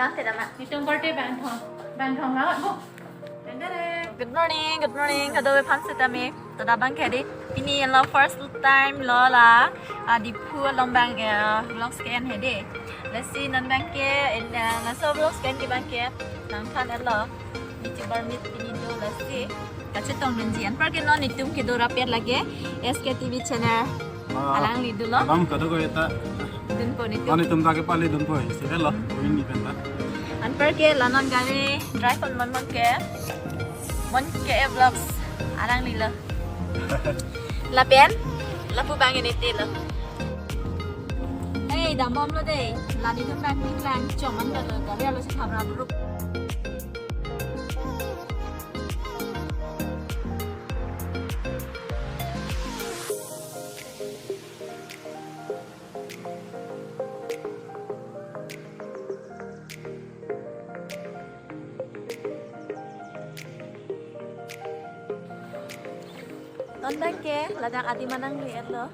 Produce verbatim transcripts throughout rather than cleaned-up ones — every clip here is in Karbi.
Netum korte bangthong. Bangthong la, bo. Good morning, good morning. Kadokave aphan setame. Tada abangke dei. Pini lo first time lo la, ah, Diphu along abang, eh, vlogs ke-en he dei. Lasi non abangke, en, eh, laso vlogs ke-en ke abangke nangthan-etlo. YouTuber meet pini do lasi kachetongdunji. Anparke non netum kedo rapet lake S K T V channel. Ah, alangli dolo. Alam kadokave ta. Dunpo netum. Non netum ta kepali dunpo. Sirelo. Ini penta. Anparke la non gari drive on mon mon ke. Mon ke vlogs alanglilo. Lapen lapu abang ini telo. Hey, dambomlo dei. La netum abang ni lang choman dolo. Gari alo si khamra bro. Non abangke ladak adim anang lietlo.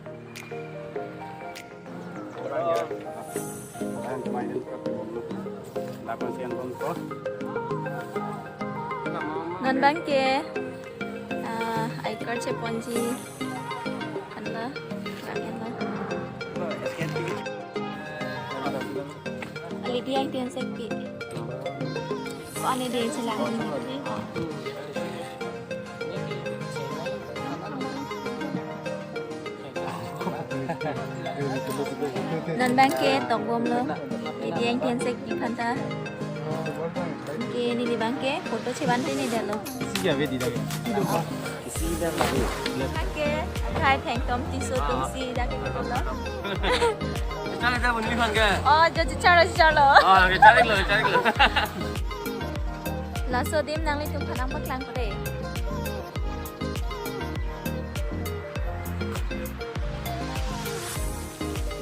Non abangke, ah, I card cheponji. Anla, bang anla. Lidi yang tian sekpi. Ko ane dei chelang. Non abangke tokbomlo. Lidi yang tian sekpi aphanta. Ke neli abangke photo chevan te ne dalo. Siga ve di lagi. Abangke, akhai Thengtom Tisso atumsi dak ke dolo. Chale ta bunli bangke. Oh, jo chicharo chicharo. Oh, kechariklo, kechariklo. Laso adim nanglitum aphan nangpaklang ko dei.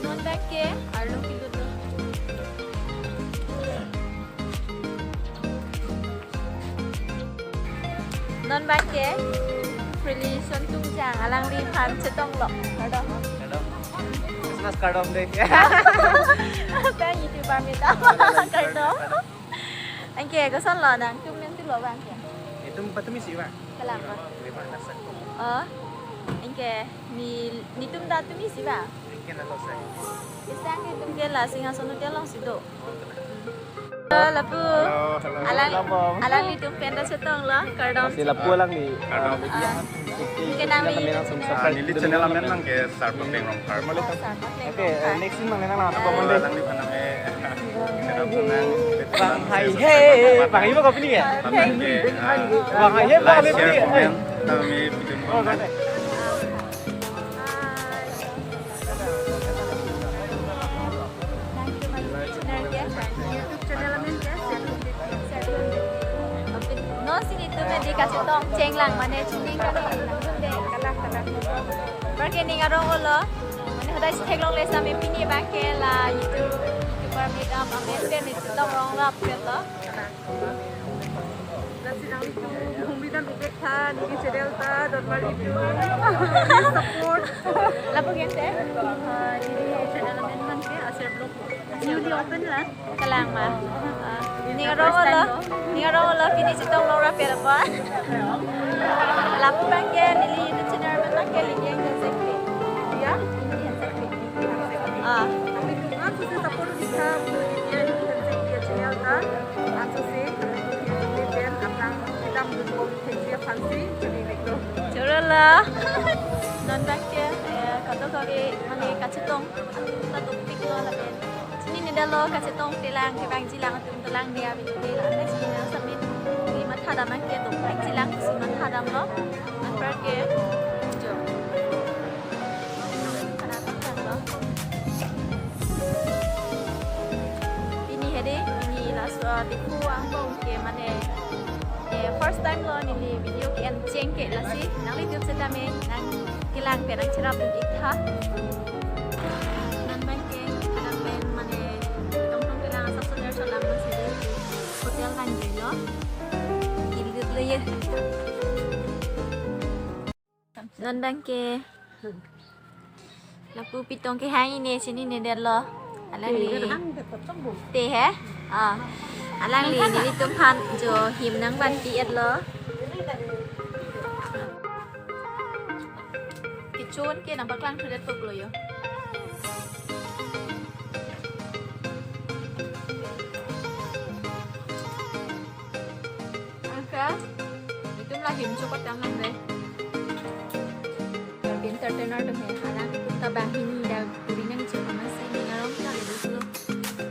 Non abangke arlo kiluto. Non abangke Prilly Sontungjang alangliphan chetonglo. Kardom. Kardom. Christmas kardom dei. Thank you, Bamita. Kardom. Anke, kosonlo nangtum nangtulo abangke? Netum patumi si ba. Kalang ba. Lima anak satu. Oh. Anke, ne, netum ta tumi si ba. Anke na lo sai. Isang ke tum ke la Singhason Hotel alongsi do. Halo, lapu. Halo, halo. Alang, alanglitum pen ta chetonglo, kardom. Si lapu alangli. Kardom. Ah. Anke nangli. Ah, neli channel amen abangke Sarpapeng Rongphar. Sarpapeng Rongphar. Oke, eh, next time nang nang apa monde? Alangliphan nang, eh, Bang Hai He, Bang Hai He, apa ni ya? Bang Hai He, Bang Hai He. Like, share, comment, kami bikin konten. Non si netum edi kachetong chenglang mane chuning kali nangdunde. Anparke ning arong-olo. Mane hodai si theklongle same pini abangke la YouTube, YouTuber meet up amen pen chetong rongrap ke to. Lasi nanglitum humri dan upek tha, neli channel ta, Donmar YouTube. Please support. Lapu gente? Ah, neli channel amen abangke Aser Vlog. Newly open la. Kalang ma. Ah, ning arong-olo, ning arong-olo, pini chetong longrap ke lapu. Lapu abangke, neli YouTube channel amen abangke, Lidi Yang Tian Sekpi. Ya? Lidi Yang Sekpi. Ah. Kami tuh kan sudah support kita, untuk dia yang bisa dia channel kan, atau sih, dia yang dan akan kita mendukung kerja fancy, jadi itu. Chorolo. Non abangke, eh, kadokave, mane kachetong, kadokpiklo lapen. Chinine detlo kachetong telang, kevangjilang atum telang dia video ke la. Next channel submit. Neli mathadam abangke dopikjilang, si mathadamlo. Anparke, jo. Pini he dei, pini laso Diphu angbong ke mane, eh, first time lo neli video ke-en cheng ke lasi nanglitum setame nangkelang pen nangcherapdun-ik tha. Non abangke, kadokave mane tongtong kelang asap soder solang lo si dei hotel vanjoi lo. Kilut lo ye. Non abangke. Lapu pitong kehang ini chinine detlo. Alangli. Te he? Ah, alangli nelitum aphan jo him nangvanpi-etlo. Kechun ke nangpaklang thudet poklo yo. Angka, itum la him chokot tang nang dei. Tapi entertainer atum he, alangtum ta banghini dak puri nangji amatsi ning arong ta le duslo.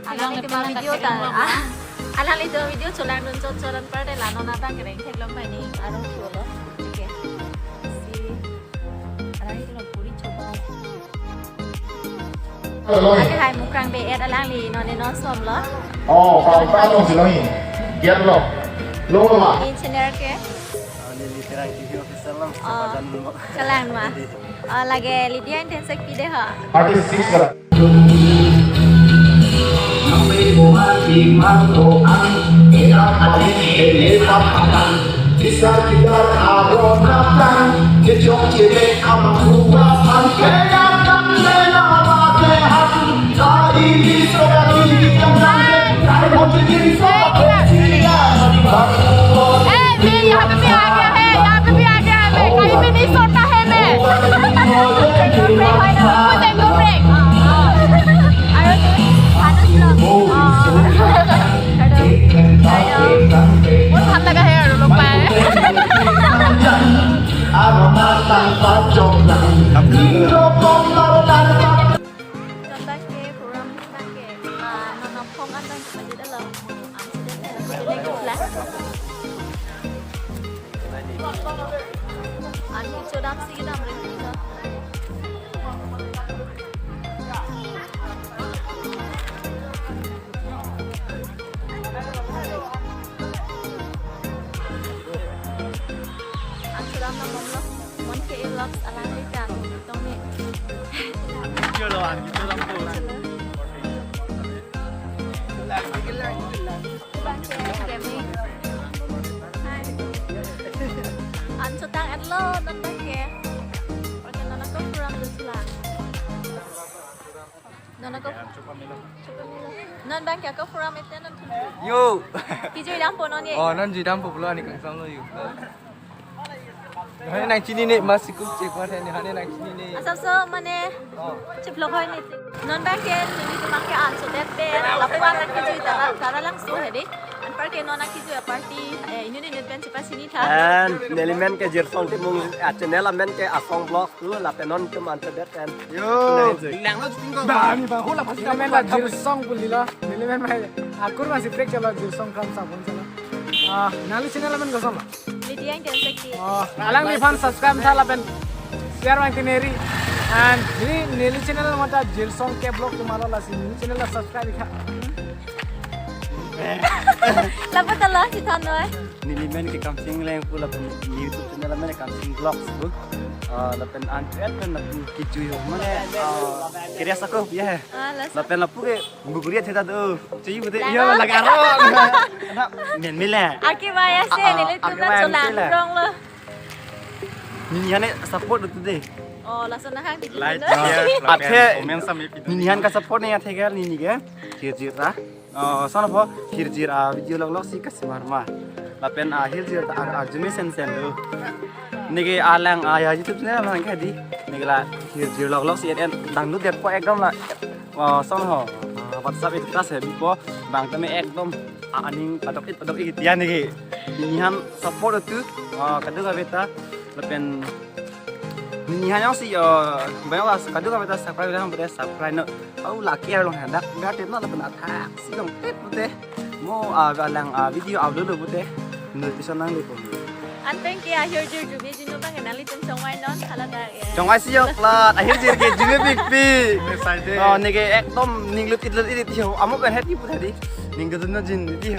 Alangtum video ta, ah, alanglitum video cholangdun chot chot anpar te la non abang kereng theklong bai ning arong chulo. Oke. Si, alanglitum puri choba. Ake hai Mukrang B S alangli non non somlo. Oh, pang pang dong si lo hi. Giat lo. Lo lo ma. Engineer ke? Ah, ini Literang T V official lang. Oh, sepadan mo. Kalang ma. Oh, lagi Lydia Intensek pide ha. Artist six kalang. ए, मैं यहाँ पे भी आ गया है, यहाँ पे भी आ गया है, मैं कहीं भी नहीं सोता है मैं। Break है ना, कुछ एक दो break। हाँ, हाँ। अरे, भानु vlog। हाँ। Hello। Hello। बहुत ভাল लगा है यार, लोग पाए। Contact ke program ke, ah, non non phong an bang ke pajut alo. Ang sudah saya sudah lagi lah. Ang kecho dam si dam ring kita. Ang sudah nang mom lo, Mon K A vlogs alangli ta tong ni. Video lo, ang video lo. An chotang-etlo non bang ke. Oke, non ako program dusla. Non ako, non bang ke ako program ete non thun. Yo. Kejui dampo non ye. Oh, non jui dampo pulo ani kangsam lo yo. Hane nangchinine, masi kup chek mat hane, hane nangchinine. Asapso mane, oh, chiplok hoi ne. Non bang ke, nelitum bang ke an chodet pen, lapu-an nangkejui tara, tara langso hedi. Anpar ke non nangkejui aparty, eh, inut inut pen chepachini tha. And neli men ke Jirsong Timung, ah, channel amen ke Asong Vlog tu, lapen non tum an chodet pen. Yo. Nangji. Dani ba hula pasi. Neli men la Jirsong pulilo. Neli men mai akur masih break chalo Jirsong kam sabun chalo. Ah, nangli channel amen koson lo? Lydia Intensek. Oh, alangliphan subscribe tha lapen share vang tineri. And neli, neli channel mata Jirsong K Vlog tumalo lasi neli channel la subscribe ikha. Lapu ta lo si than noi. Neli men ke Kamsing Leng pu lapen YouTube channel men Kamsing Vlogs pu. Ah, lapen an-et pen lapu kejui ho mane, ah, kerias ako ya. Ah, laso. Lapen lapu ke Bukuri aja tado. Cuy, betul. Lama. Yo, lagi arong. Anak, men mila. Aki maya se, ah, neli aki tuna maya cholang sila. Rong lo. Nini hane support tu dei. Oh, langsung nahang di. Like, dulu. Share, athe, comment, sama video. Nini han ka support ne athe kar nini ke. Hirjir ah. Oh, sono po hirjir ah video log log si kasimar ma. Lapen ah hirjir ta ar arjume sen sen do. Neke alang ah ya YouTube channel lang ke di. Neke la hirjir log log si en en dangdut det po ekdom la. Oh, sono ho. Ah, WhatsApp status he bipo. Bang tame ekdom ah aning padok it padok it ya neke. Nini han support tu. Ah, kadung abeta. Lapen nini han yang si, ah, bang la kadung abeta subscribe lang beta subscribe no. Au laki arlong hadak gatet no lapen athak si dong tep pute. Mo, ah, alang, ah, video upload lo pute. Notification nang le pon. Anpeng ke ahirjir jume jinu bang nangli tum chongvai non hala dak ya. Chongvai si yok lat, ahirjir ke jume bikpi. Excited. Oh, neke ekdom ninglut itlut irit yo. Amo kan het ki pute di. Ninglut no jin di.